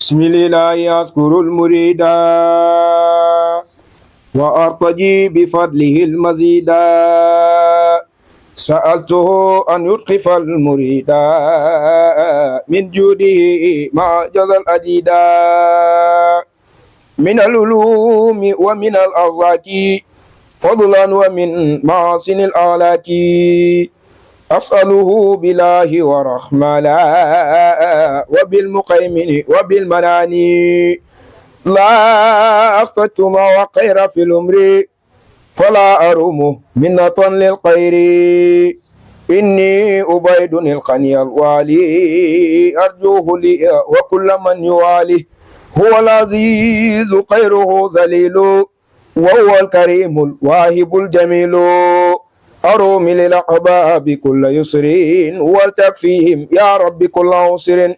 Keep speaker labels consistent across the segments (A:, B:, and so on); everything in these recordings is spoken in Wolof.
A: بسم الله أذكر المريد وأرتجي بفضله المزيد. سألته أن يلطف المريد من جوده ما جزى الأجيد من العلوم ومن الأرزاق فضلا ومن محاسن الآلاك. أسأله بالله ورحمة وبالمقيمن وبالمناني لا أخطأت ما وقير في الأمر فلا أروم منة للخير. إني أبيد القني الوالي أرجوه لي وكل من يواليه. هو العزيز خيره ذليل وهو الكريم الواهب الجميل. أروم للأحباب كل يسر ولتكفيهم يا رب كل عسر.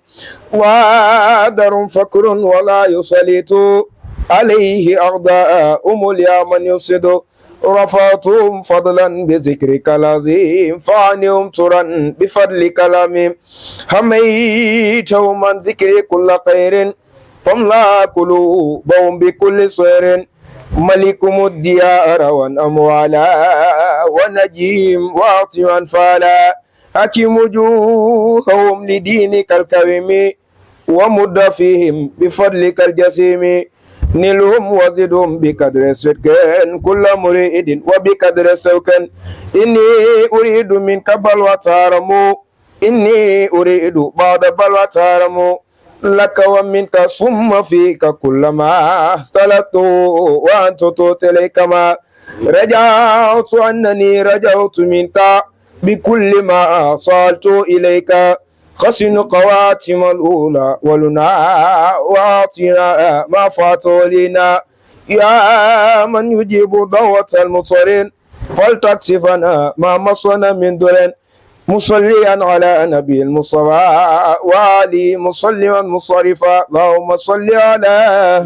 A: وادر فكر ولا يسلط عليه أعداء يا من يفسد. رفعتهم فضلا بذكرك العظيم فعنهم ترا بفضل كلامهم. هميتهم عن ذكر كل خير فاملا قلوبهم بكل صير. ملكم الديار والأموالا ونجيم واعطي أنفالا. حكم وجوههم لدينك الكريم ومد فيهم بفضلك الجسيم. نلهم وزدهم بقدر صدق كل مريد وبقدر سوك. إني أريد منك بلوى تارمو إني أريد بعد بلوى تارمو لك ومنك ثم فيك كل ما اختلت وأنت تؤتي كما رجعت أنني رجعت منك بكل ما صلت إليك. خسن قواتم الأولى ولنا وأعطنا ما فات لنا يا من يجيب دعوة المضطرين فلتكشفنا ما مصنا من دور. مصليا على نبي المصطفى وعلي مصليا مصرفا. اللهم صل على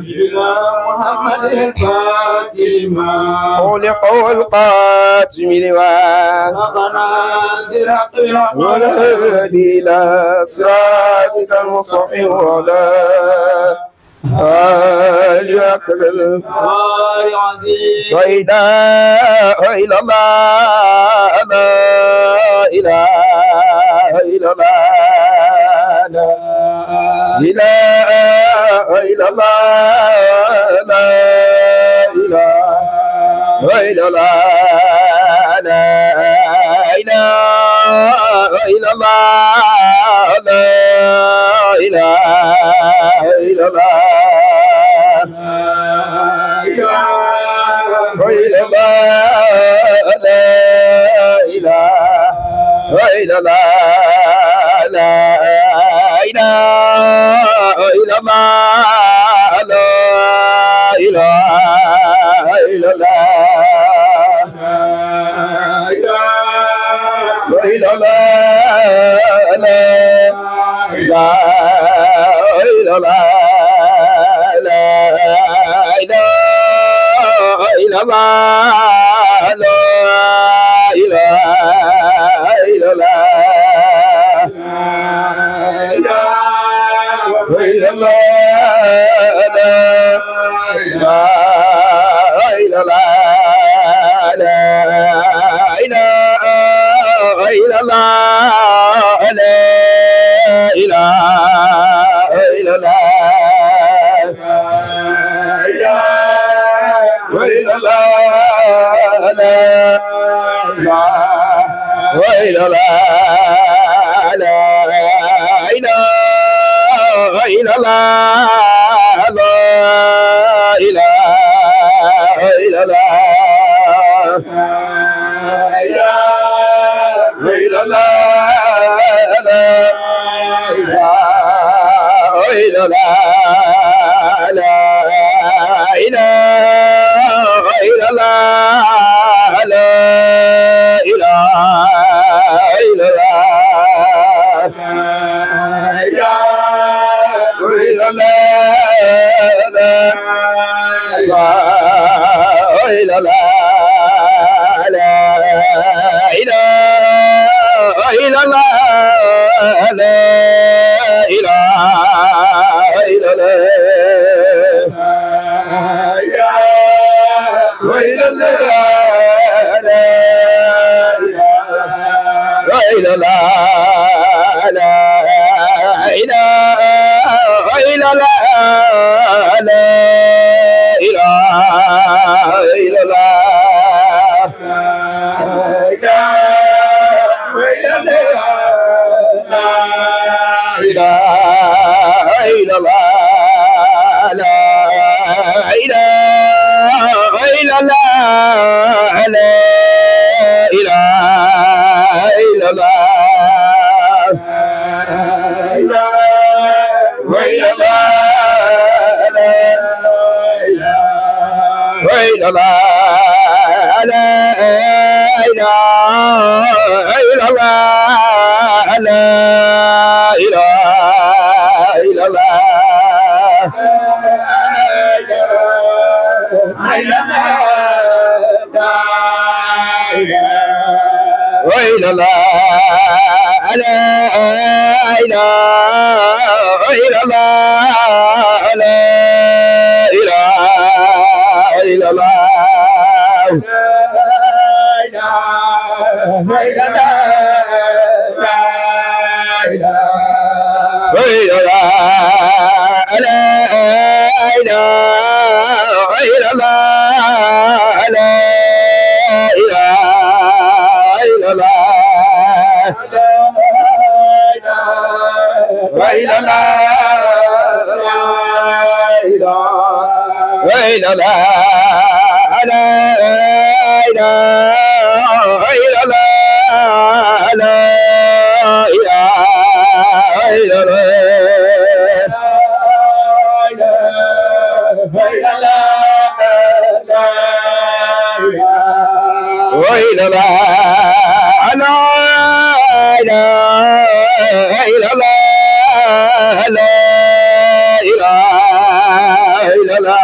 B: سيدنا محمد الفاتح لما
A: خلق والقاتم لما والهادي إلى صراطك المستقيم وعلى آله أكبر. لا إله إلا الله لا إله إلا الله لا إله إلا الله لا إله إلا الله لا إله إلا الله لا إله إلا الله إلا الله لا إله إلا الله لا إله إلا الله لا إله إلا الله إلا الله لا إله إلا الله لا إله إلا الله لا إله إلا الله إلا الله لا إله إلا الله لا إله إلا الله لا إله إلا الله وإلى الله لا إله إلا الله لا إله إلا الله لا إله إلا الله إلا الله لا إله إلا الله لا إله إلا الله لا إله إلا الله إلا الله لا إله إلا الله لا إله إلا الله لا إله إلا الله إلا الله لا إله إلا الله لا إله إلا الله لا إله إلا الله لا إله إلا الله لا إله إلا الله لا إله إلا الله لا إله إلا الله لا إله إلا الله وإلى الله لا إله إلا الله لا إله إلا الله وإلى الله لا إله إلا الله لا إله إلا الله وإلى الله وإلى الله لا إله إلا الله لا إله إلا الله وإلى الله لا إله إلا الله لا إله إلا الله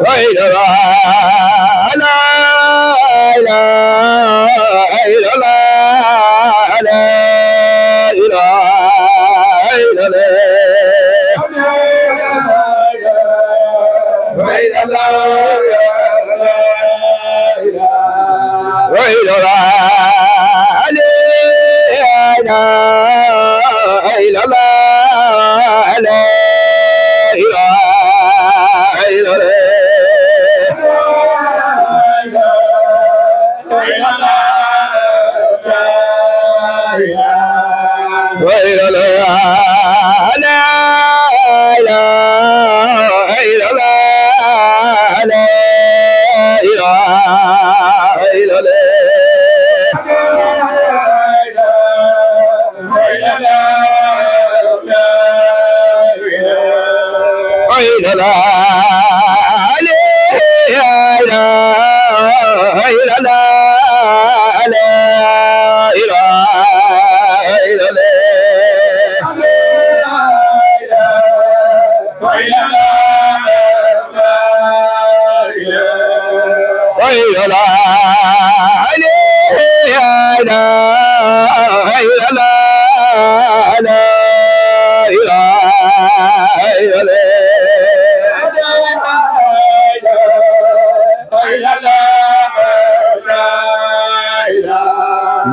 A: وإلى الله لا إله إلا الله لا إله إلا الله وإلى الله وإلى الله لا إله إلا الله لا إله إلا الله وإلى الله لا إله إلا الله لا إله إلا الله وإلى الله لا إله إلا الله لا إله إلا الله وإلى الله لا إله إلا الله لا إله إلا الله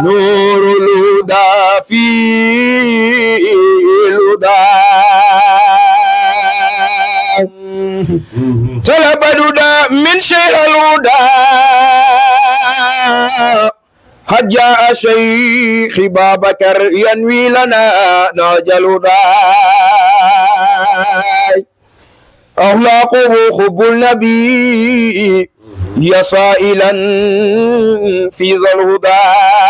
A: نور الهدى في الهدى طلب الهدى من شيخ الهدى قد جاء شيخ بابكر ينوي لنا نهج الهدى أخلاقه حب النبي يا صائلا في ذا الهدى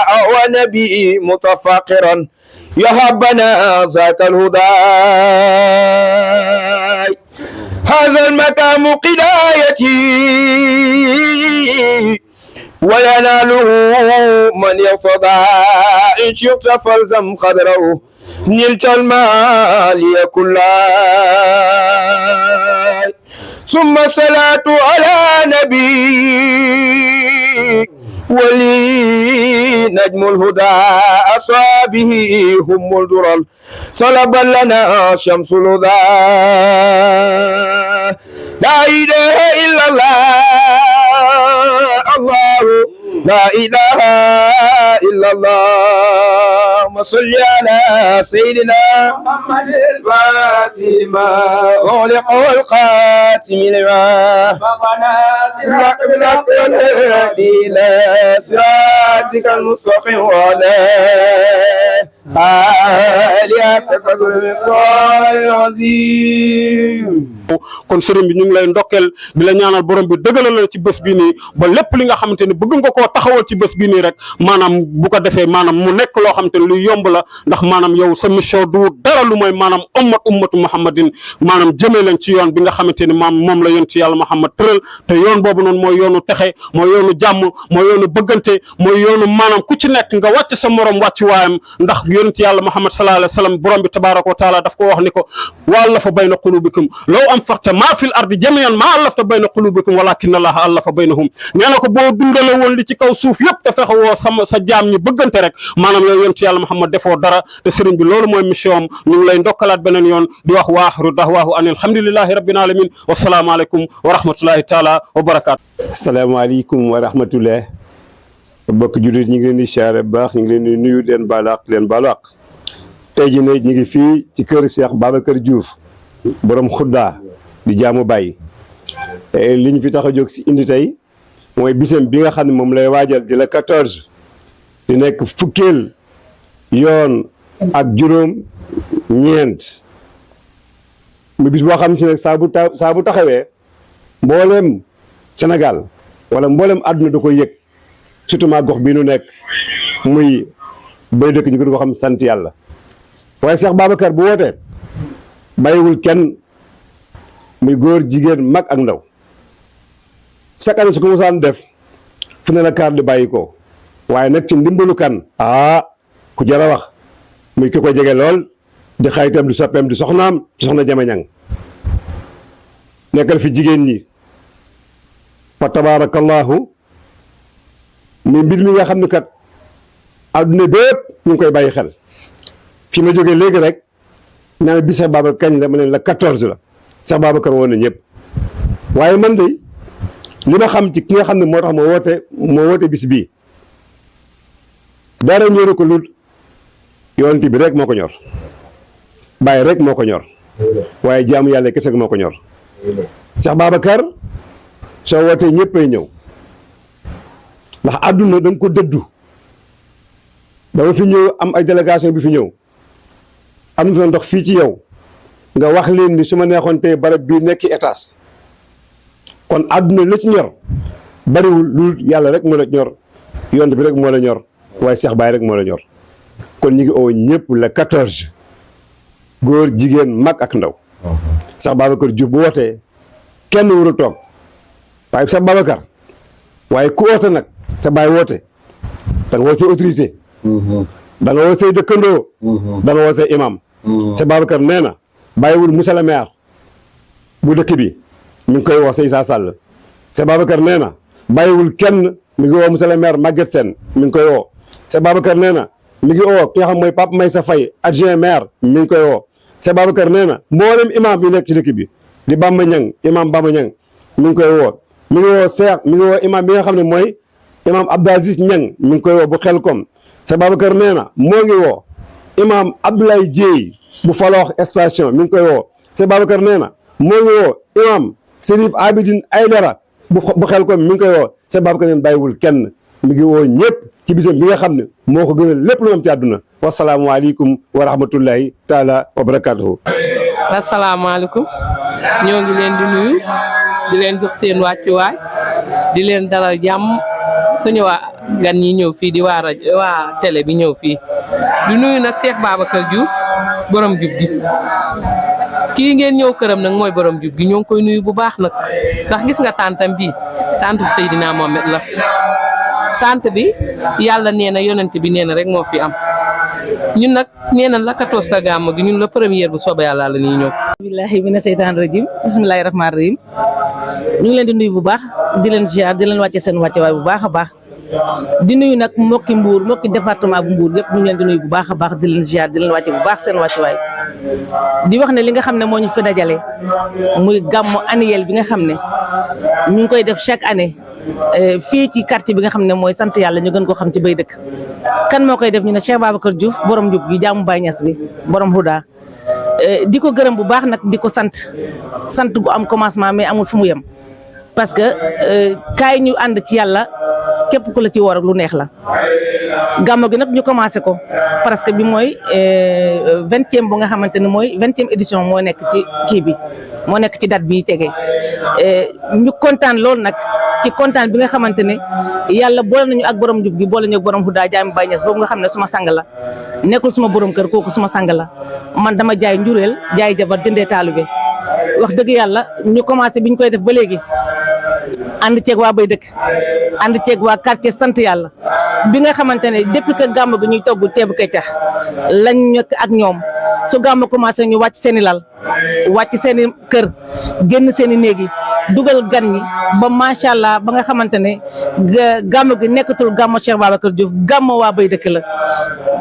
A: أهو نبي متفاقرا يهبنا ذاك الهدى هذا المقام قدايتي ويناله من يرتضى إن شئت فالزم قدره نلت المال كلها ثم الصلاة على نبي ولي نجم الهدى أصحابه هم الدرر طلبا لنا شمس الهدى لا إله إلا الله الله لا إله إلا الله صل على سيدنا
B: محمد الفاتح لما
A: أغلق والقاتم لما
B: سبقنا
A: سرك بالحق والهدي إلى صراطك المستقيم وعلى آلهة قدر المقدار العظيم.
C: kon sëriñ bi ñu ngi lay ndokkeel di la ñaanal borom bi dëggalal la ci bés bii nii ba lépp li nga xamante ni bëgg nga koo taxawal ci bés bii nii rek maanaam bu ko defee maanaam mu nekk loo xamante ni lu yomb la ndax maanaam yow sa mission du dara lu mooy maanaam ummatu muhammadin maanaam jëmee leen ci yoon bi nga xamante ni moom la yoon ci yàlla Muhammad tëral te yoon boobu noonu mooy yoonu texe mooy yoonu jàmm mooy yoonu bëggante mooy yoonu maanaam ku ci nekk nga wàcc sa morom wàcc waayam ndax yoon ci yàlla Muhammad sallallahu alayhi wa sallam borom bi tabaraka wa taala daf ko wax ni ko wa'alafa bayna qulubikum law anfaqta maa fil ardi jamii'an maa allafta bayna qulubikum walakinna allaha allafa baynahum nee na ko boo dundale woon li ci kaw suuf yëpp te fexe woo sa jaam ñi bëggante rek maanaam yow yoon ci yàlla Muhammad defoo dara te sëriñ bi loolu mooy mission am ñu ngi lay ndokkalaat beneen yoon di wax wa aaxiru da'waahu an alhamdulillahi rabbil alamin wassalaamu aleykum wa rahmatullahi taala wa barakaatu.
D: asalaamaaleykum wa rahmatullah mbokk jullit ñu ngi leen di siyaare bu baax ñu ngi leen di nuyu leen baalaq leen baalaq tey ji ne ñu ngi fii ci kër Cheikh Babacar Diouf borom xuddaa di jaamu bàyyi li ñu fi tax a jóg si indi tey mooy bisam bi nga xam ne moom lay waajal di la 14 di nekk fukkeel yoon ak juróom ñeent mu bis boo xam si nag saa bu taxawee mbooleem Sénégal wala mboolem àdduna da koy yëg surtout maa gox bii nu nekk muy bay dëkk ñu gën ko xam sant yàlla waaye Cheikh Babacar bu wootee bàyyiwul kenn muy góor jigéen mag ak ndaw chaque année su ko mosaan def fu ne la kaar di bàyyi ko waaye nag ci ndimbalu kan ku jar a wax muy ki ko jege lool di xaritam di soppeem di soxnaam ci soxna Jama Ñang nekkal fi jigéen ñi fa tabarakallahu muy mbir mi nga xam ne kat adduna bépp ñu ngi koy bàyyi xel fi ma jógee léegi rek ñaan bi Cheikh Babacar kañ la ma ne la 14 la Cheikh Babacar woon na ñëpp waaye man de li ma xam ci ki nga xam ne moo tax moo woote bis bii dara ñoru ko lu yonent bi rek moo ko ñor bàyyi rek moo ko ñor waaye jaamu yàlla kese moo ko ñor Cheikh Babacar soo wootee ñëppay ñëw ndax àdduna da nga ko dëddu dama fi ñëw am ay délégation bi fi ñëw am na fa ndox fii ci yow nga wax leen ni su ma neexoon tey barab bii nekk étage kon àdduna la ci ñor bariwul lu yàlla rek moo la ñor yonent bi rek moo la ñor waaye Cheikh Baye rek moo la ñor kon ñu ngi oo ñëpp la 14 góor jigéen mag ak ndaw Cheikh Babacar Diouf bu wootee kenn warul toog waaye Cheikh Babacar waaye ku woote nag sa Baye woote da nga woo say autorité da nga woo say dëkkandoo da nga woo say imam Cheikh Babacar nee na bàyyiwul monsieur le maire bu dëkk bi mi ngi koy woo say Issa Sall Cheikh Babacar nee na bàyyiwul kenn mi ngi woo monsieur le maire Maguette Sène mi ngi koy woo Cheikh Babacar nee na mi ngi woo ki nga xam mooy Pape Maysa Faye adjoint maire mi ngi koy woo Cheikh Babacar nee na mboolem imam yi nekk ci dëkk bi di Bamba Ñang imam Bamba Ñang mi ngi koy woo mi ngi woo Cheikh mi ngi woo imam bi nga xam ne mooy imam Abdou Aziz Ñang mi ngi koy woo bu Xelkom Cheikh Babacar nee na moo ngi woo imam Abdoulaye Dieye bu Faloox station mi ngi koy woo Cheikh Babacar nee na moo ngi woo imam Serif Abidine Aydara bu Xelkom mi ngi koy woo Cheikh Babacar neen bàyyiwul kenn mi ngi woo ñëpp ci bisam bi nga xam ne moo ko gënal lépp lu am ci àdduna wasalaamualeykum wa rahmatullahi taala wa barakatuhu.
E: asalaamaaleykum ñoo ngi leen di nuyu di leen jox seen wàccuwaay di leen dalal jàmm suñu waa gan ñi ñëw fii di waa télé bi ñëw fii di nuyu nag Cheikh Babacar Diouf borom jub gi kii ngeen ñëw këram nag mooy borom jub gi ñoo ngi koy nuyu bu baax nag ndax gis nga tàntam bii tàntu Seydina Mohamed la tànt bi yàlla nee na yonent bi nee na rek moo fi am ñun nag nee na la 14 gàmmu gi ñun la première bu soobee yàlla la ñuy ñëw.
F: billahi mina seytaan rajim bismillahi rahmaani rahim ñu ngi leen di nuyu bu baax di leen ziar di leen wàcce seen wàcce waay bu baax a baax di nuyu nag mbokki Mbour mbokki département bu Mbour yëpp ñu ngi leen di nuyu bu baax a baax di leen ziar di leen wàcce bu baax seen wàccuwaay di wax ne li nga xam ne moo ñu fi dajale muy gàmmu annuel bi nga xam ne ñu ngi koy def chaque année fii ci quartier bi nga xam ne mooy sant yàlla ñu gën koo xam ci bay dëkk kan moo koy def ñu ne Cheikh Babacar Diouf borom njub gi jaamu Baye Niass bi borom Huda di ko gërëm bu baax nag di ko sant gu am commencement mais amul fu mu yem parce que kaay ñu ànd ci yàlla képp ku la ci woor ak lu neex la gàmmu gi nag ñu commencé ko parce que bi mooy 20e bu nga xamante ne mooy 20e édition moo nekk ci kii bi moo nekk ci date bi tegee ñu kontaan loolu nag ci kontaan bi nga xamante ne yàlla boole nañu ak borom njub gi boole ñu ak borom Huda jaami Baye Niass boobu nga xam ne suma sang la nekkul suma borom kër kooku suma sang la man dama jaay njureel jaay jabar jëndee taalibe wax dëgg yàlla ñu commencé bi ñu koy def ba léegi ànd ceeg waa bay dëkk ànd ceeg waa quartier sant yàlla bi nga xamante ne depuis que gàmm gi ñuy togg ceebu keccax lañ nekk ak ñoom su gàmm commencé ñu wàcc seen i lal wàcc seen i kër génn seen i néeg yi dugal gan ñi ba macha allah ba nga xamante ne gàmm gi nekkatul gàmmu Cheikh Babacar Diouf gàmm waa bay dëkk la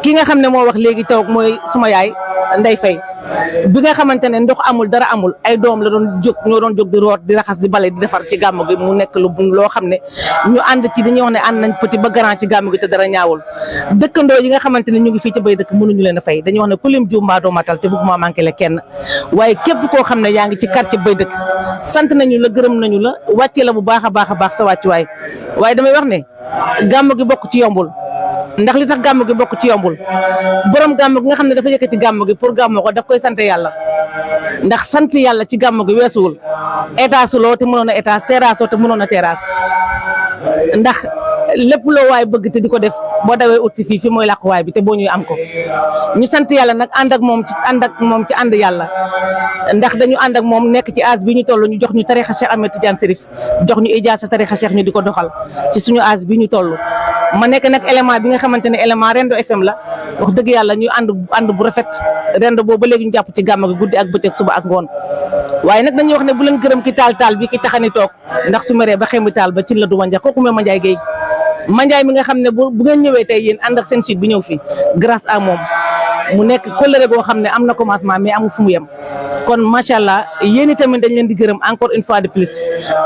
F: ki nga xam ne moo wax léegi toog mooy suma yaay Ndey Fay bi nga xamante ne ndox amul dara amul ay doom la doon jóg ñoo doon jóg di root di raxas di bale di defar ci gàmm gi mu nekk loo xam ne ñu ànd ci dañuy wax ne ànd nañ petit ba grand ci gàmm gi te dara ñaawul dëkkandoo yi nga xamante ne ñu ngi fii ci bay dëkk mënuñu leen a fay dañuy wax ne ku lim juum mbaa doo matal te bëgguma manqué le kenn waaye képp koo xam ne yaa ngi ci quartier bay dëkk sant nañu la gërëm nañu la wàcce la bu baax a baax sa wàccuwaay waaye damay wax ne gàmm gi bokk ci yombul ndax li tax gàmm gi bokk ci yombul borom gàmm gi nga xam ne dafa yëkkati gàmm gi pour gàmm ko daf koy sant yàlla ndax sant yàlla ci gàmm gi weesuwul étage loo te mënoon a étage terrasse te mënoon a terrasse ndax lépp loo waay bëgg te di ko def boo dawee ut si fii mooy làquwaay bi te boo ñuy am ko ñu sant yàlla nag ànd ak moom ci ànd yàlla ndax dañu ànd ak moom nekk ci âge bi ñu toll ñu jox ñu tarixa Cheikh Ahmed Tidiane Serif jox ñu ijaasa tarixa Cheikh ñu di ko doxal ci suñu âge bi ñu toll ma nekk nag élément bi nga xamante ne élément Rendo FM la wax dëgg yàlla ñu ànd bu rafet Rendo boobu ba léegi ñu jàpp ci gàmm gi guddi ak bëccëg suba ak ngoon waaye nag dañuy wax ne bu leen gërëm ki taal bi ki taxani toog ndax su meree ba xembi taal ba ci la du Mandiaye kooku mooy Mandiaye Guèye Mandiaye mi nga xam ne bu ngeen ñëwee tey yéen ànd ak seen site bi ñëw fii grâce à moom mu nekk kóllëre goo xam ne am na commencement mais amul fu mu yem kon macha allah yéen itamit dañ leen di gërëm encore une fois de plus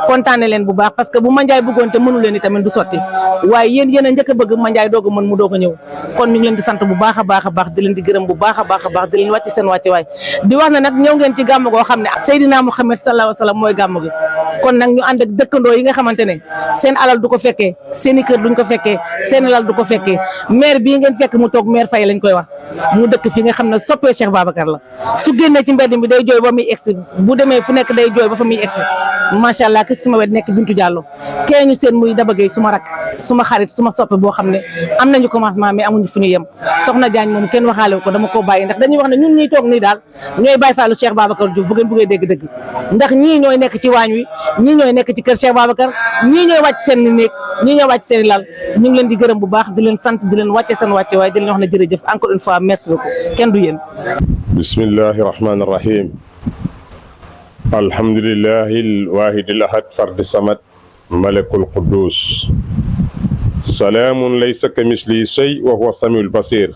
F: kontaane leen bu baax parce que bu Mandiaye bëggoon te mënu leen itamit du sotti waaye yéen a njëkk a bëgg Mandiaye doog a mën mu doog a ñëw kon ñu ngi leen di sant bu baax a baax di leen di gërëm bu baax a baax di leen wàcc seen wàcce waay di wax ne nag ñëw ngeen ci gàmm goo xam ne Seydina Muhammad sallallahu alayhi wa sallam mooy gàmm gi kon nag ñu ànd ak dëkkandoo yi nga xamante ne seen alal du ko fekkee seen i kër duñ ko fekkee seen alal du ko fekkee maire bii ngeen fekk mu toog maire Faye lañ koy wax mu dëkk fi nga xam ne soppee Cheikh Babacar la su génnee ci mbedd mi day jooy ba muy egsi bu demee fu nekk day jooy ba fa muy egsi macha allah ki sama wet nekk Bintu Diallo tee ñu seen muy Daba Gueye suma rak suma xarit suma soppe boo xam ne am nañu commencement mais amuñu fu ñu yem soxna Diagne moom kenn waxaale ko dama koo bàyyi ndax dañuy wax ne ñun ñuy toog nii daal ñooy bàyyi faalu Cheikh Babacar Diouf bu ngeen bëggee dégg-dëgg ndax ñii ñooy nekk ci waañ wi ñii ñooy nekk ci kër Cheikh Babacar ñii ñooy wàcc seen néeg ñii ñooy wàcc seen lal ñu ngi leen di gërëm bu baax di leen sant di leen wàcce seen wàcce waaye di leen wax ne jërëjëf encore une fois merci beaucoup kenn du yéen
G: bismillahi rahmani rahim alhamdulillahi alwahid alahad fard samad malakul quddus salaamun laysa kamisli shay wa huwa samiul basir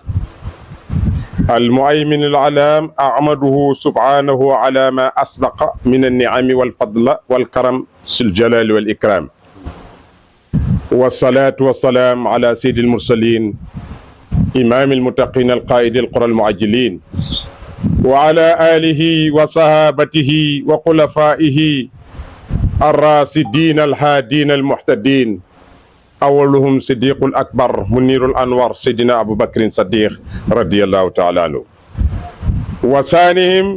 G: المؤمن العلام أعمده سبحانه على ما أسبق من النعم والفضل والكرم ذي الجلال والإكرام والصلاة والسلام على سيد المرسلين إمام المتقين القائد القرى المعجلين وعلى آله وصحابته وخلفائه الراشدين الهادين المهتدين أولهم صديق الأكبر منير الأنوار سيدنا أبو بكر صديق رضي الله تعالى عنه وثانيهم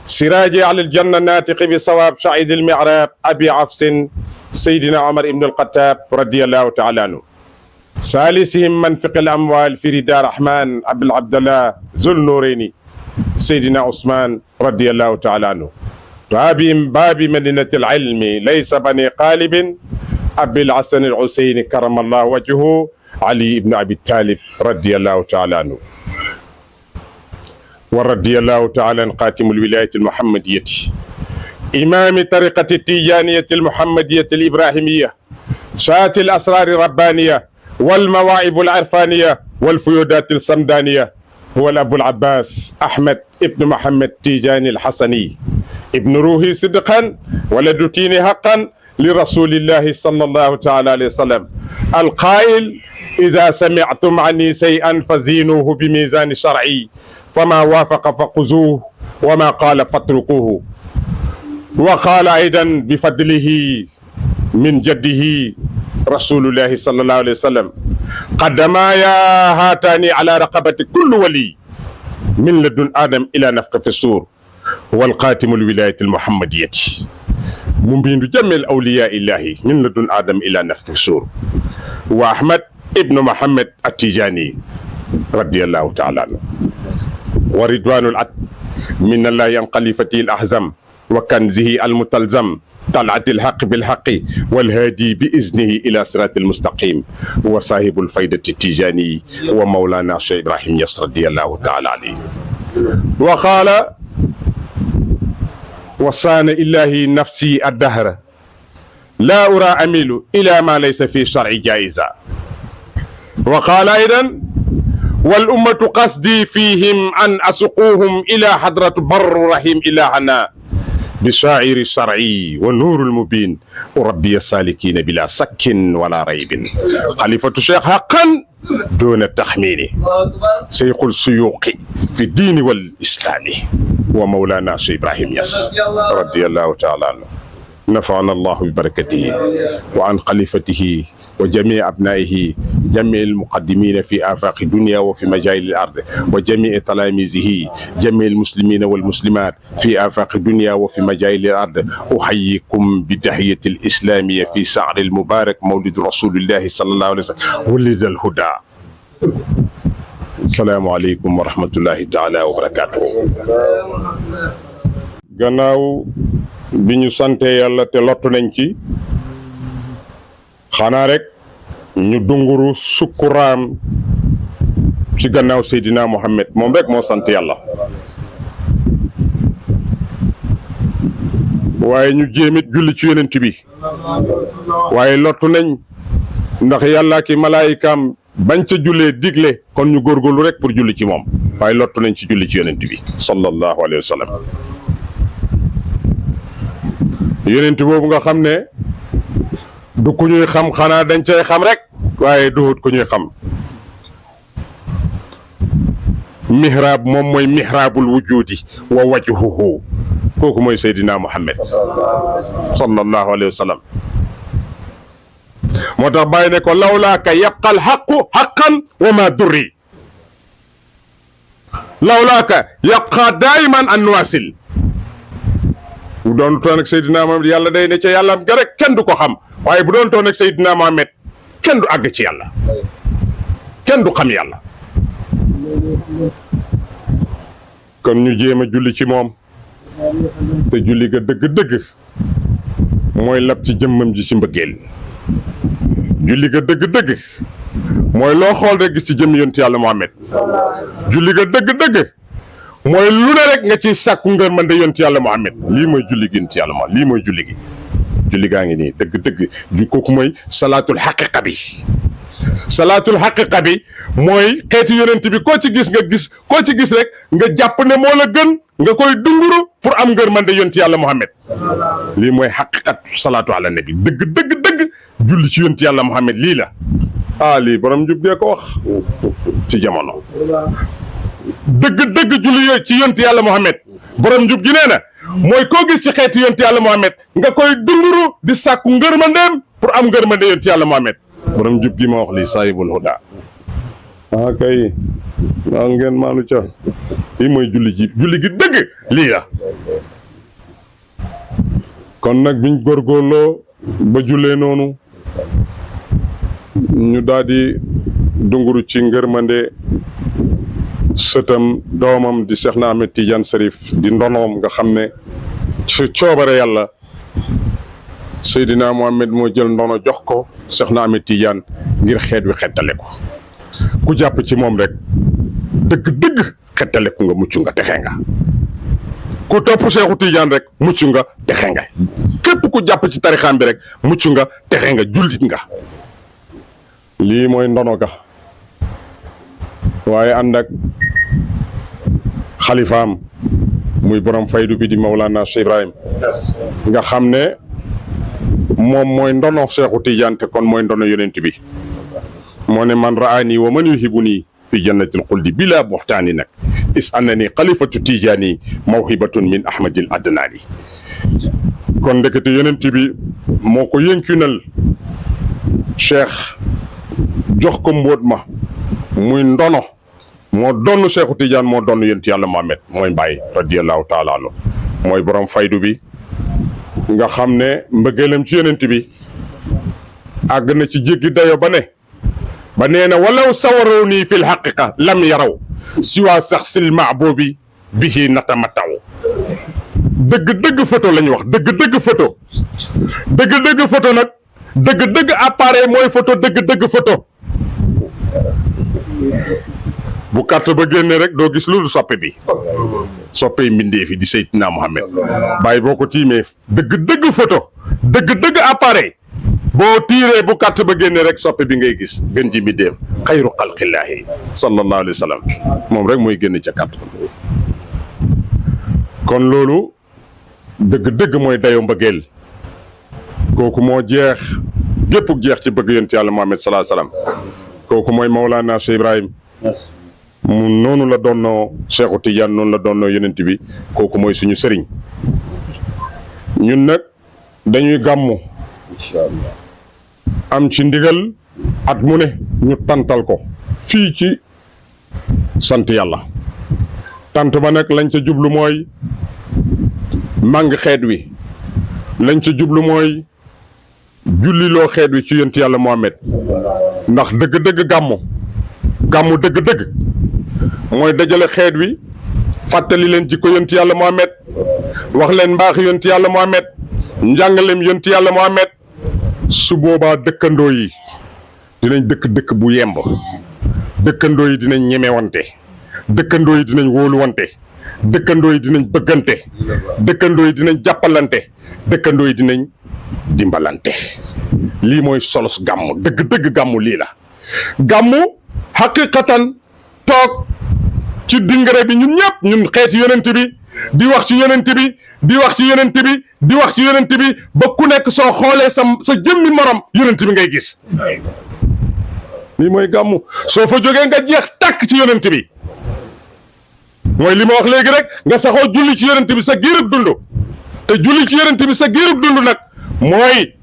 G: سراج على الجنة الناطق بصواب شعيد المعراب أبي عفص سيدنا عمر بن الخطاب رضي الله تعالى عنه ثالثهم منفق الأموال في رداء الرحمن عبد الله ذو النورين سيدنا عثمان رضي الله تعالى عنه رابهم باب مدينة العلم ليس بني قالب أبي الحسن الحسين كرم الله وجهه علي بن أبي طالب رضي الله تعالى عنه ورضي الله تعالى عن قاتم الولاية المحمدية إمام طريقة التيجانية المحمدية الإبراهيمية شات الأسرار الربانية والمواعب العرفانية والفيودات الصمدانية هو الأب العباس أحمد ابن محمد تيجاني الحسني ابن روحي صدقا ولد تيني حقا لرسول الله صلى الله تعالى عليه وسلم القائل إذا سمعتم عني شيئا فزينوه بميزان شرعي فما وافق فخذوه وما قال فاتركوه. وقال أيضا بفضله من جده رسول الله صلى الله عليه وسلم قدمايا هاتان على رقبة كل ولي من لدن آدم إلى نفخ في الصور والقاتم الولاية المحمدية مبين جميع أولياء الله من لدن آدم إلى نفخ في الصور. وأحمد ابن محمد التيجاني رضي الله تعالى عنه ورضوان العد من الله عن خليفته الأعظم وكنزه المتلزم طلعة الحق بالحق والهادي بإذنه إلى صراط المستقيم وصاحب الفائدة التيجاني ومولانا شيخ إبراهيم ياس رضي الله تعالى عليه. وقال وصان إلهي نفسي الدهر لا أرى أميل إلى ما ليس في شرع جائزة. وقال أيضا والأمة قصدي فيهم أن أسقوهم إلى حضرة بر رحيم إلهنا بشاعر الشرعي والنور المبين وربي السالكين بلا شك ولا ريب. خليفة الشيخ حقا دون التخمين شيخ السيوق في الدين والإسلام ومولانا شيخ إبراهيم ياس رضي الله تعالى عنه نفعنا الله ببركته وعن خليفته وجميع أبنائه جميع المقدمين في آفاق الدنيا وفي مجال الأرض وجميع تلاميذه جميع المسلمين والمسلمات في آفاق الدنيا وفي مجال الأرض. أحييكم بتحية الإسلامية في شهر المبارك مولد رسول الله صلى الله عليه وسلم ولد الهدى. السلام عليكم ورحمة الله تعالى وبركاته. gannaaw bi ñu sante yàlla te lottu nañ ci xanaa rek ñu dunguru sukkuraam ci gannaaw Seydina Mohamed moom rek moo sant yàlla waaye ñu jéemit julli ci yonent bi waaye lottu nañ ndax yàlla ki malaayikaam bañ ca jullee digle kon ñu góorgóorlu rek pour julli ci moom waaye lottu nañ ci julli ci yonent bi sallallahu alayhi wa sallam. yonent boobu nga xam ne du ku ñuy xam xanaa dañ cay xam rek waaye duhut ku ñuy xam. mihrab moom mooy mihrabul wujudi wa wajhuhu kooku mooy Seydina Muhammad sallallahu alayhi wa sallam. moo tax bàyyi ne ko lawlaaka yabqal xaqu xaqan wa ma durri lawlaaka yabqa daiman an wasil. bu doon toon ak Seydina Mohamed yàlla day ne ca yàllaam ga rek kenn du ko xam waaye bu doon toon ak Seydina Mohamed kenn du àgg ci yàlla kenn du xam yàlla. kon ñu jéem a julli ci moom te julli ga dëgg-dëgg mooy lab ci jëmmam ji ci mbëggeel. julli ga dëgg-dëgg mooy loo xool rek gis ci jëmm yonent yàlla Mohamed. julli ga dëgg-dëgg mooy lu ne rek nga ciy sàkku ngërmande yonent yàlla Muhammad. lii mooy julli gi yonent yàlla Muhammad lii mooy julli gi. julli gaa ngi nii dëgg-dëgg ju kooku mooy salaatul xaqiqa bi. salaatul xaqiqa bi mooy xeeti yonent bi koo ci gis rek nga jàpp ne moo la gën nga koy dunguru pour am ngërmande yonent yàlla Muhammad. lii mooy xaqiqat salaatu ala nabi dëgg julli ci yonent yàlla Muhammad lii la. lii borom njub gee ko wax ci jamono. dëgg julli ci yonent yàlla Muhammad borom njub gi nee na mooy koo gis ci xeeti yonent yàlla Muhammad nga koy dunguru di sàkku ngërmandeem pour am ngërmande yonent yàlla Muhammad. borom njub gi ma wax lii saahibul huda. kay maa ngeen maanu ca lii mooy julli gi dëgg lii la. kon nag biñ góorgóorloo ba jullee noonu ñu daal di dunguru ci ngërmande sëtam doomam di Cheikh na Ahmed Tidiane Cherif di ndonoom nga xam ne ci coobare yàlla Seydina Mohamed moo jël ndono jox ko Cheikh na Ahmed Tidiane ngir xeet wi xettale ko ku jàpp ci moom rek dëgg xettale ko nga mucc nga texe nga ku topp Cheikhu Tidiane rek mucc nga texe nga képp ku jàpp ci tarixaam bi rek mucc nga texe nga jullit nga lii mooy ndono ga waaye ànd ak xalifaam muy borom faydu bi di Mawlana Cheikh Ibrahim nga xam ne moom mooy ndono Cheikhu Tidiane te kon mooy ndono yonent bi moo ne man raani wa man yuhibuni fi jannatil xuldi bila buxtaani nag is annani xalifatu Tidiane mawhibatun min ahmadil adnaani kon ndekete yonent bi moo ko yënkinal cheikh jox ko mbóot ma muy ndono moo donn Cheikhu Tidiane moo donn yonent yàlla Muhammad mooy Baay radiyallahu taala anhu mooy borom faydu bi nga xam ne mbëggeelam ci yonent bi àgg na ci jéggi dayo ba nee na walaw sawaroo nii fil haqiqa lam yaraw siwaa sax sil mahbubi bihi natamataw dëgg-dëgg photo la ñu wax dëgg-dëgg photo dëgg-dëgg photo nag dëgg-dëgg appareil mooy photo dëgg-dëgg photo bu carte ba génne rek doo gis lu soppe bi soppe mbindee fi di Seydina Muhammad bàyyi boo ko tiimee dëgg-dëgg photo dëgg-dëgg appareil boo tiiree bu carte ba génne rek soppe bi ngay gis gën ji mbindeef xayru xalqillaahi sallallahu alayhi wa sallam moom rek mooy génn ca carte kon loolu dëgg-dëgg mooy dayo mbëggeel kooku moo jeex gépp jeex ci bëgg yonent yàlla Muhammad sallallahu alayhi wa sallam kooku mooy Mawlana Cheikh Ibrahim mu noonu la doonnoo Cheikhu Tidiane noonu la doonnoo yonent bi kooku mooy suñu sëriñ ñun nag dañuy gàmmu am ci ndigal at mu ne ñu tantal ko fii ci sant yàlla tant ba nag lañ ca jublu mooy màng xeet wi lañ ca jublu mooy julliloo xeet wi ci yonent yàlla Muhammad ndax dëgg-dëgg gàmmu dëgg-dëgg mooy dajale xeet wi fàttali leen jikko yonent yàlla Muhammad wax leen mbaaxi yonent yàlla Muhammad njàngaleem yonent yàlla Muhammad su boobaa dëkkandoo yi dinañ dëkk bu yemb dëkkandoo yi dinañ ñemewante dëkkandoo yi dinañ wóoluwante dëkkandoo yi dinañ bëggante dëkkandoo yi dinañ jàppalante dëkkandoo yi dinañ dimbalante lii mooy solos gàmmu dëgg-dëgg gàmmu lii la gàmmu xaqiqatan toog ci dingare bi ñun ñëpp ñun xeeti yonent bi di wax ci yonent bi di wax ci yonent bi di wax ci yonent bi ba ku nekk soo xoolee sa jëmmi morom yonent bi ngay gis lii mooy gàmmu soo fa jógee nga jeex tàkk ci yonent bi mooy li ma wax léegi rek nga saxoo julli ci yonent bi sa giirub dund te julli ci yonent bi sa giirub dund nag mooy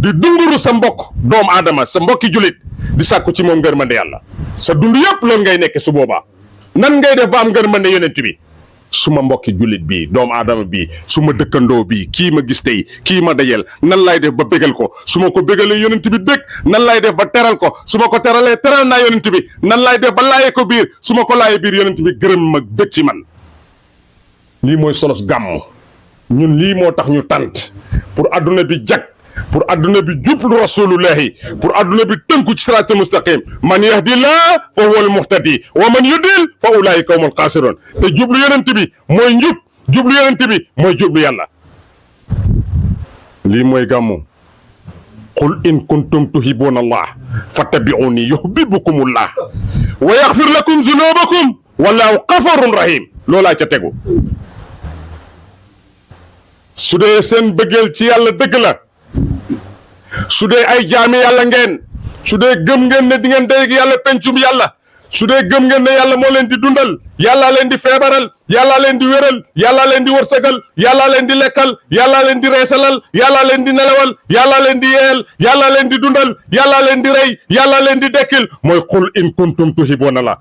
G: di dunduru sa mbokk doomu aadama sa mbokki jullit di sàkku ci moom ngërmande yàlla sa dund yëpp loolu ngay nekk su boobaa nan ngay def ba am ngërmande yonent bi su ma mbokki jullit bii doomu aadama bii su ma dëkkandoo bii kii ma gis tey kii ma dajel nan laay def ba bégal ko su ma ko bégalee yonent bi bég nan laay def ba teral ko su ma ko teralee teral naa yonent bi nan laay def ba laayee ko biir su ma ko laayee biir yonent bi gërëm ma bég ci man lii mooy solos gàmm ñun lii moo tax ñu tant pour adduna bi jag pour adduna bi jublu rasulullahi pour adduna bi tënku ci siraatal mustaqim man yahdillah fa huwa al muhtadi wa man yudil fa ulaika humul xaasiroon te jublu yonent bi mooy njub jublu yonent bi mooy jublu yàlla lii mooy gàmmu qul in kuntum tuhibbuna allah fattabi'uni yuhibbukumullah wa yaghfir lakum zunubakum wallahu ghafurun rahim loolaa ca tegu su dee seen bëggeel ci yàlla dëgg la su dee ay jaami yàlla ngeen su dee gëm ngeen ne di ngeen dégg yàlla pencum yàlla su dee gëm ngeen ne yàlla moo leen di dundal yàllaa leen di feebaral yàllaa leen di wéral yàllaa leen di wërsëgal yàllaa leen di lekkal yàllaa leen di reesalal yàllaa leen di nelawal yàllaa leen di yeel yàllaa leen di dundal yàllaa leen di rey yàllaa leen di dekkil mooy qul in kuntum tuhibbuuna la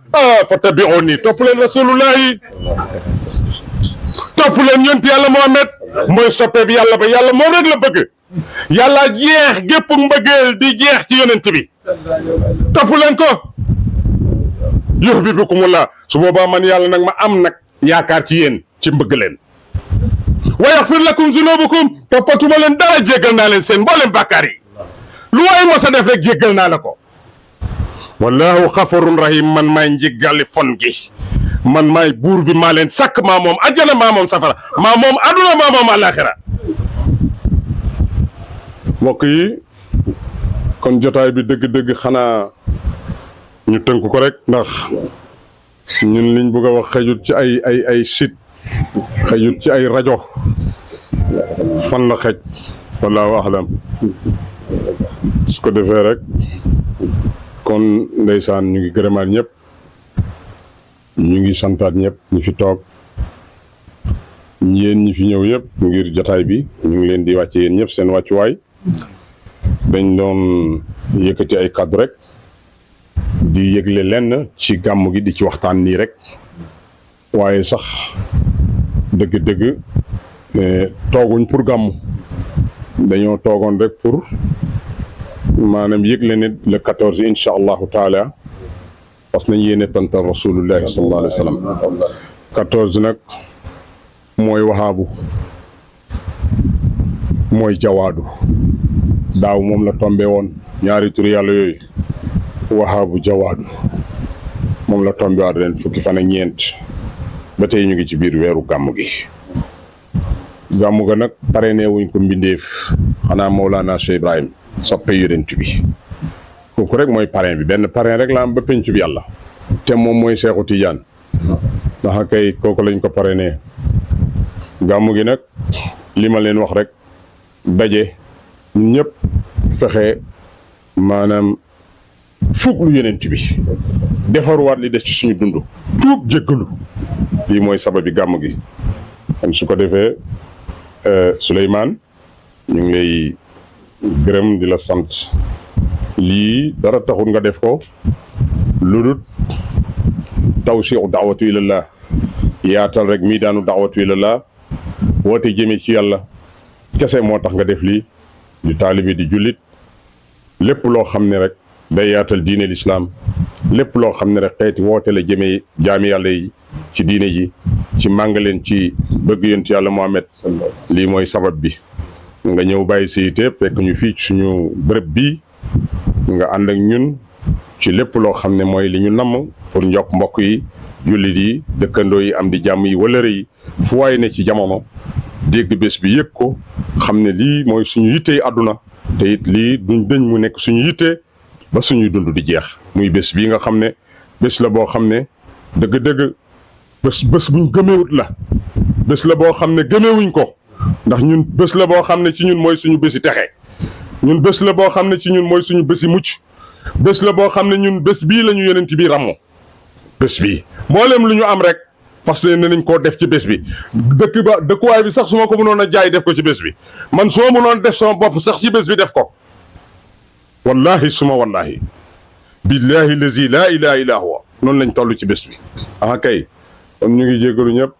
G: fattabi'uuni topp leen rasulullahi topp leen yonent yàlla Muhammad mooy soppe bi yàlla ba yàlla moom rek la bëgg yàlla jeex gépp mbëggeel di jeex ci yonent bi topp leen ko yuhibbukumullah su boobaa man yàlla nag ma am nag yaakaar ci yéen ci mbëgg leen wa yaghfir lakum zunubakum toppatuma leen dara jéggal naa leen seen mboolem bàkkaar yi lu waay mos a def rek jéggal naa la ko wallahu ghafurun rahim man maay njéggali fon gi man maay buur bi maa leen sàkk maa moom àjjana maa moom safara maa moom aduna maa moom alaxira mbokk yi kon jotaay bi dëgg-dëgg xanaa ñu tënk ko rek ndax ñun liñ bëgg a wax xëjut ci ay site xëjut ci ay rajo fan la xëj wallaahu ahlam su ko defee rek kon ndeysaan ñu ngi gërëmaat ñëpp ñu ngi santaat ñëpp ñu fi toog yéen ñi fi ñëw yëpp ngir jotaay bi ñu ngi leen di wàcce yéen ñëpp seen wàccuwaay dañ doon yëkkati ay kàddu rek di yëgle lenn ci gàmm gi di ci waxtaan nii rek waaye sax dëgg-dëgg tooguñ pour gàmm dañoo toogoon rek pour maanaam yëgle ne le 14 incha allahu taala parce que nañ yéene tantal rasulullahi sallallahu alayhi wa sallam 14 nag mooy waxaabu mooy jawaadu daaw moom la tombe woon ñaari tur yàlla yooyu waxaabu jawaadu moom la tombe waat ren fukki fan ak ñeent ba tey ñu ngi ci biir weeru gàmm gi gàmm ga nag parrainé wuñ ko mbindeef xanaa Mawlana Cheikh Ibrahim soppe yonent bi kooku rek mooy parrain bi benn parrain rek la am ba pencu bi yàlla te moom mooy Seexu Tijaan ndax kay kooku lañ ko parrainé gàmm gi nag li ma leen wax rek daje ñun ñëpp fexe maanaam fuglu yonent bi defaruwaat li des ci suñu dund tuub jéggalu lii mooy sababi gàmm gi kon su ko defee Souleymane ñu ngi lay gërëm di la sant lii dara taxul nga def ko lu dul tawsiu daawatu ilallah yaatal rek mii daanu daawatu ilallah woote jëme ci yàlla kese moo tax nga def lii di taalibe di jullit lépp loo xam ne rek day yaatal diine lislaam lépp loo xam ne rek xeeti woote la jëme jaami yàlla yi ci diine ji ci màngaleen ci bëgg yonent yàlla Muhammad lii mooy sabab bi nga ñëw bàyyi si yiteeb fekk ñu fii ci suñu bërëb bii nga ànd ak ñun ci lépp loo xam ne mooy li ñu namm pour njokk mbokk yi jullit yi dëkkandoo yi am di jàmm yi wëllëre yi fu waay ne ci jamono dégg bés bi yëg ko xam ne lii mooy suñu yittey àdduna te it lii duñ dëñ mu nekk suñu yitte ba suñuy dund di jeex muy bés bii nga xam ne bés la boo xam ne dëgg-dëgg bés buñ gëmewut la bés la boo xam ne gëmewuñ ko ndax ñun bés la boo xam ne ci ñun mooy suñu bési texe ñun bés la boo xam ne ci ñun mooy suñu bési mucc bés la boo xam ne ñun bés bii la ñu yonent bi ràmmo bés bii mboolem lu ñu am rek fas yéene nañ koo def ci bés bi dëkkuwaay bi sax su ma ko mënoon a jaay def ko ci bés bi man soo mënoon def sama bopp sax ci bés bi def ko wallahi suma wallahi billahi lazi laa ilaha illa huwa noonu lañ toll ci bés bi kay kon ñu ngi jégalu ñëpp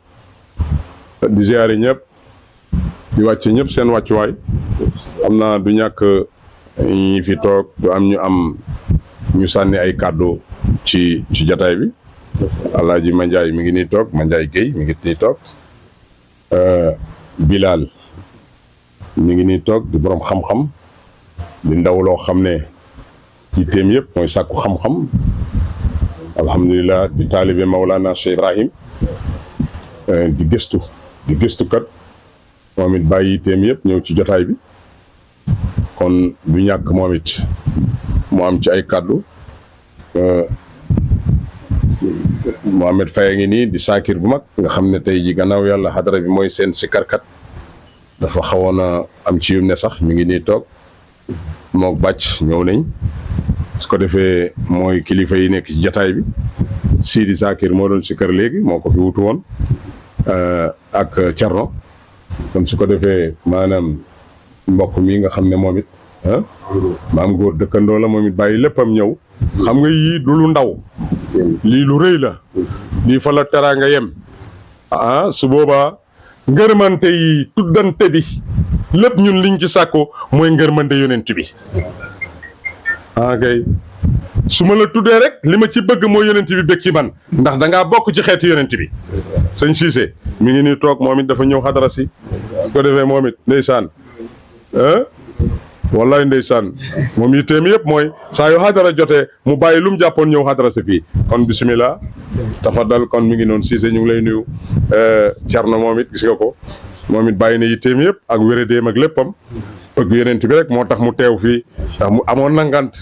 G: di ziare ñëpp di wàcce ñëpp seen wàccuwaay xam naa du ñàkk ñi fi toog du am ñu sànni ay kàddu ci jataay bi Alaaji Mandiaye mi ngi nii toog Mandiaye Guèye mi ngi nii toog Bilal mi ngi nii toog di borom xam-xam di ndaw loo xam ne yitteem yëpp mooy sàkku xam-xam alhamdulilah di taalibe Mawlana Cheikh Ibrahim di gëstukat moom it bàyyi yitteem yëpp ñëw ci jotaay bi kon du ñàkk moom it mu am ci ay kàddu Mohamed Faye ngi nii di saakir bu mag nga xam ne tey ji gannaaw yàlla xadara bi mooy seen sikarkat dafa xawoon a am ci yu ne sax mi ngi nii toog mook bàcc ñëw nañ su ko defee mooy kilifa yi nekk ci jataay bi Sidi Sakir moo doon sikar léegi moo ko fi wutu woon ak Thierno kon su ko defee maanaam mbokk mi nga xam ne moom it maam góor dëkkandoo la moom it bàyyi léppam ñëw xam nga yii du lu ndaw lii lu rëy la lii fa la teraanga yem su boobaa ngërmante yi tuddante bi lépp ñun liñ ci sàkku mooy ngërmante yonent bi kay su ma la tuddee rek li ma ci bëgg mooy yonent bi bëgg ci man ndax dangaa bokk ci xeeti yonent bi sëñ Cissé mi ngi nii toog moom it dafa ñëw xadara si su ko defee moom it ndeysaan wallaay ndeysaan moom yitteem yëpp mooy saa yu xadara jotee mu bàyyi lu mu jàppoon ñëw xadara si fii kon bisimilah tafaddal kon mi ngi noonu Cissé ñu ngi lay nuyu Thierno moom it gis nga ko moom it bàyyi na yitteem yëpp ak wéradéem ak léppam bëgg yonent bi rek moo tax mu teew fii ndax mu amoon na ngant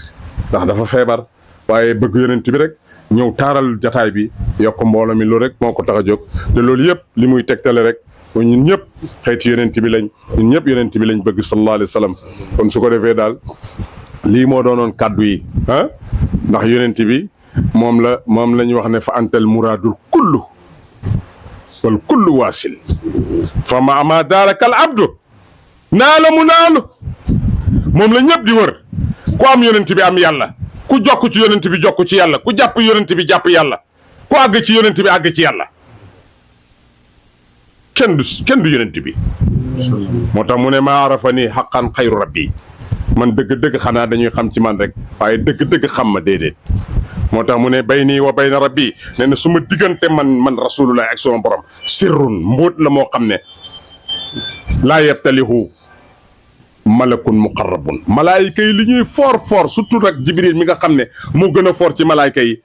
G: ndax dafa feebar waaye bëgg yonent bi rek ñëw taaral jataay bi yokk mbooloo mi loolu rek moo ko tax a jóg te loolu yëpp li muy tegtale rek ñun ñëpp xeeti yonent bi lañ ñun ñëpp yonent bi lañ bëgg sallallahu alayhi wa sallam kon su ko defee daal lii moo doonoon kàddu yi ah ndax yonent bi moom la ñu wax ne fa antal muraadul kullu wal kullu waasil fa ma ama daarakal abdu naala mu naalu moom la ñëpp di wër ku am yonent bi am yàlla ku jokk ci yonent bi jokk ci yàlla ku jàpp yonent bi jàpp yàlla ku àgg ci yonent bi àgg ci yàlla kenn du yonent bi moo tax mu ne maa arafa nii xaqan xayru rabbi man dëgg-dëgg xanaa dañuy xam ci man rek waaye dëgg-dëgg xam ma déedéet moo tax mu ne bayni wa bayna rabbi nee na su ma diggante man rasulullah ak sama borom sirrun mbóot la moo xam ne laa yebtalihu malakun muqarrabun malaayika yi li ñuy foor surtout rek jibril mi nga xam ne moo gën a foor ci malaayika yi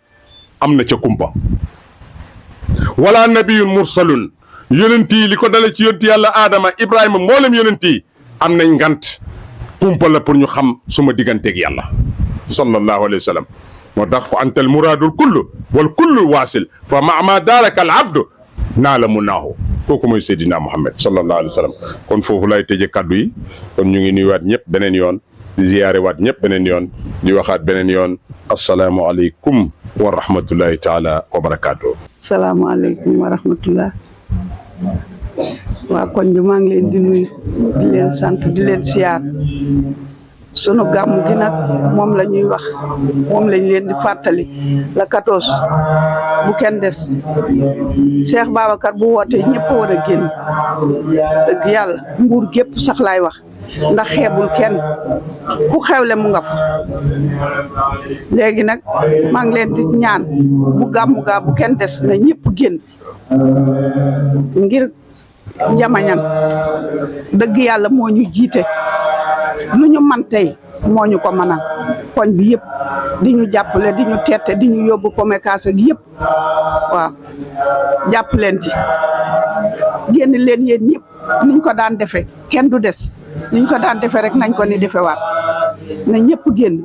G: am na ca kumpa wala nabiyun mursalun yonent yi li ko dale ci yonent yàlla aadama ibrahima mboolem yonent yi am nañ ngant kumpa la pour ñu xam suma digganteeg yàlla sallallahu alayhi wa sallam moo tax fa antal muraadul kullu wal kullu waasil fa ma daaraka al abdu naa la mu naahu kooku mooy Seydina Muhammad sallallahu alayhi wa sallam kon foofu lay tëje kaddu yi kon ñu ngi nuyuwaat ñëpp beneen yoon di ziyaare waat ñëpp beneen yoon di waxaat beneen yoon asalaamualeykum wa rahmatullahi taala wa barakaatu.
H: salaamaaleykum wa rahmatullah. waa koñ bi maa ngi leen di nuyu di leen sant di leen siyaar sunu gàmmu gi nag moom la ñuy wax moom lañ leen di fàttali la 14 bu kenn des Cheikh Babacar bu wootee ñëpp war a génn dëgg yàlla mbuur gépp sax laay wax ndax xeebul kenn ku xewle mu nga fa léegi nag maa ngi leen di ñaan bu gàmmu gaa bu kenn des na ñëpp génn ngir jamañan dëgg yàlla moo ñu jiite lu ñu man tey moo ñu ko mënal koñ bi yëpp di ñu jàppale di ñu tette di ñu yóbbu pomekaas ak yëpp waaw jàpp leen ci génn leen yéen ñëpp niñ ko daan defe kenn du des niñ ko daan defe rek nañ ko ni defewaat na ñëpp génn